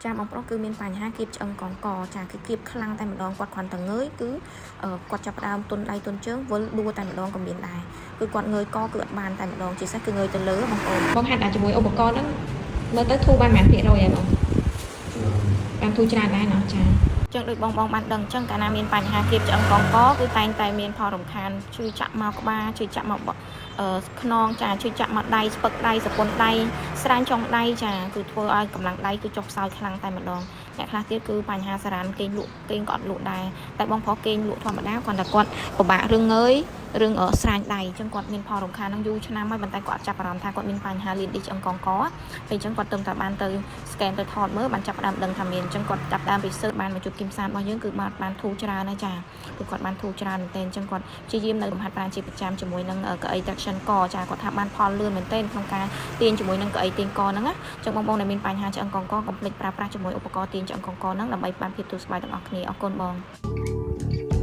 ចាបងប្រុសគឺមានបញ្ហាគៀបឆ្អឹងកងកចាគឺគៀបខ្លាំងតែម្ដងគាត់គ្រាន់តែងើយគឺគាត់ចាប់ផ្ដើមទន់ដៃទន់ជើងវិលដួលតែម្ដងក៏មានដែរគឺគាត់ងើយកគឺអត់បានតែម្ដងជាពិសេសគឺងើយទៅលើបងប្អូនបងហាត់អាជាមួយឧបករណ៍ហ្នឹងមើលទៅធូរបានប៉ុន្មានភាគរយហើយបងបានធូរច្រើនដែរណោះចាចឹងដូចបងបងបានដឹងចឹងកាលណាមានបញ្ហាគៀបឆ្អឹងកងកគឺតែងតែមានផលរំខានឈឺចាក់មកក្បាលឈឺចាក់មកអឺខ្នងចាឈឺចាក់មកដៃស្ពឹកដៃសពុនដៃស្រាញចុងដៃចាគឺធ្វើឲ្យកម្លាំងដៃគឺចុះខ្សោយខ្លាំងតែម្ដងអ្នកខ្លះទៀតគឺបញ្ហាសារ៉ានគេងលក់គេងក៏អត់លក់ដែរតែបងប្រុសគេងលក់ធម្មតាគ្រាន់តែគាត់ពិបាករឿងងើយរឿងស្រាញដៃអញ្ចឹងគាត់មានផលរំខាននឹងយូរឆ្នាំហើយប៉ុន្តែគាត់អត់ចាប់អារម្មណ៍ថាគាត់មានបញ្ហាលៀនឌីឆ្អឹងកងកពេលអញ្ចឹងគាត់ទៅតែបានទៅ scan ទៅថតមើលបានចាប់ផ្ដើមដឹងថាមានអញ្ចឹងគាត់ចាប់ផ្ដើម research បានមកជួបគឹមសានរបស់យើងគឺបានបានធូរច្រើនណាស់ចាគឺគាត់បានធូរច្រើនមែនទែនអញ្ចឹងគាត់ព្យាយាមនៅលំហាត់ប្រាណជាប្រចាំជាមួយនឹងកៅអី traction កចាគាត់ថាបានផលលឿនមែនទែនក្នុងការទាញជាមួយនឹងកៅអីទាញកហ្នឹងណាអញ្ចឹងបងប្អូនដែលមានបញ្ហាឆ្អឹងកងកកុំភ្លេចប្រើប្រាស់ជាមួយឧបករណ៍ទាញឆ្អឹងកងកហ្នឹងដើម្បីបានភាពធូរស្បើយទាំងអស់គ្នាអរគុណបង។